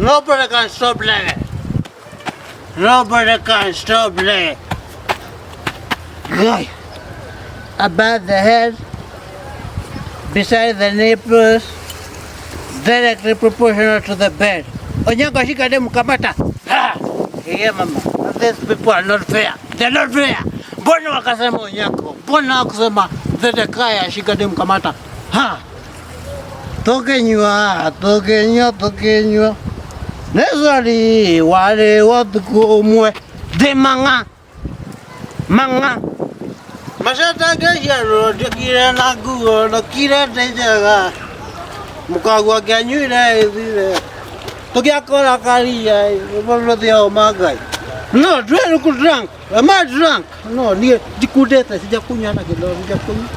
Nobody can stop Larry. Nobody can stop Larry. Guy. Above the head, beside the nipples, directly proportional to the bed. Onyango shika demu kamata. Ha! Yeah, mama. These people are not fair. They're not fair. Mbona wakasema Onyango? Mbona wakusema Zedekiah shika demu kamata? Ha! Tukinywa, tukinywa, tukinywa. Nezari wale watuku umwe. De manga. Manga. Maceta ngeciarwo ndĩkire na nguo ndũkire ndĩ njega mũkagua ngĩanyuire ĩthire tũgĩakora karia mũrũthia ma Ngai. No, do I look drunk? Am I drunk? No, niĩ ndikundĩte sijakunywa na kĩndũ sijakunywa.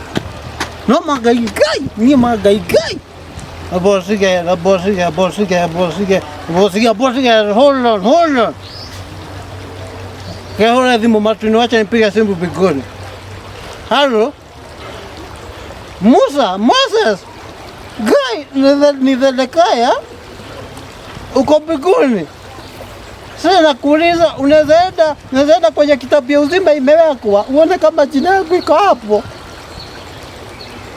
No ma Ngai Ngai, niĩ ma Ngai Ngai. Abosige, abosige, abosige, abosige, abosige, abosige, hold on, hold on. Kehora thimũ matu-inĩ, wacha nipige simu mbinguni. Halo? Musa, Moses. Guy, ni Zedekiah? Uko mbinguni? Sasa nakuuliza, unaweza enda kwenye kitabu ya uzima imewekwa, uone kama jina yangu iko hapo.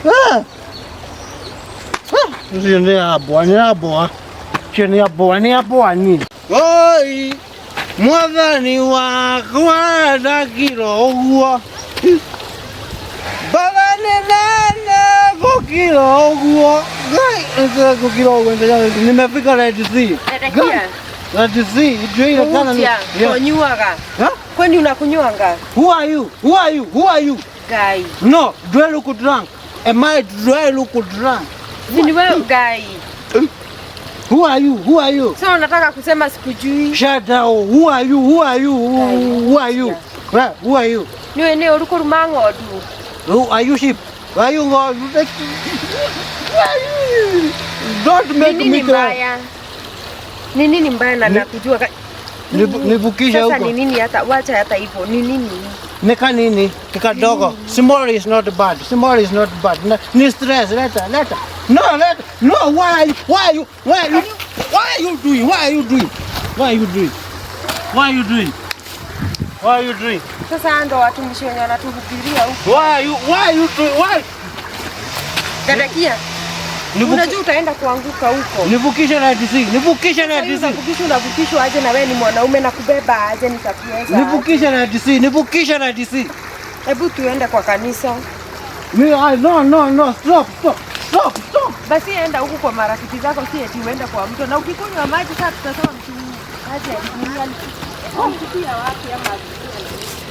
Ah. Ah, ucio nĩ ambwa, nĩ ambwa. Ucio nĩ ambwa, nĩ ambwa ni. Oi, mwathani wakwa ndakira ũguo. Bara nĩ nene gũkira ũguo. Ngai, gũkira ũguo, nimefika Red Sea. Zedekia. Red Sea, ndio ile kana ni. Kuja, kunyuaga. Huh? Kwani unakunywanga? Who are you? Who are you? Who are you? Ngai. No, do I look drunk? Am I do I look drunk? Ni wewe Ngai. Who are you? Who are you? Sasa unataka kusema sikujui. Shut down. Who are you? Who are you? Who are you? Right, who are you? Niwe ni ũrũkũruma ng'ondu. Who are you, sheep? Are you God? Don't Ni make me nini cry. mbaya? Ni nini mbaya na nakujua? Nivukishe Sasa huko. ni nini hata wacha hata hivyo. Ni nini? Nika nini? Kikadogo. Small is not bad. Small is not bad. Ni stress. Leta, leta. No, leta. No, why are you doing? Why are you doing? Why are you doing? Why are you doing? Why are you doing? Sasa ndo watumishi wenye wanatuhubiria huko. Why are you doing? Why? Zedekia, unajua utaenda kuanguka huko. Nivukishe na DC. Nivukishe na Sasa hiyo DC. unavukishwa aje na wewe ni mwanaume na kubeba aje nitakuweza? Nivukishe na DC. Nivukishe na DC. Hebu tuende kwa kanisa. Me, I, no, no, no. Stop, stop, stop, stop. Basi enda huku kwa marafiki zako, si eti uende kwa mto. Na ukikunywa maji sasa tutasema mtu maji alikunywa alitupia wapi ama alikunywa nini?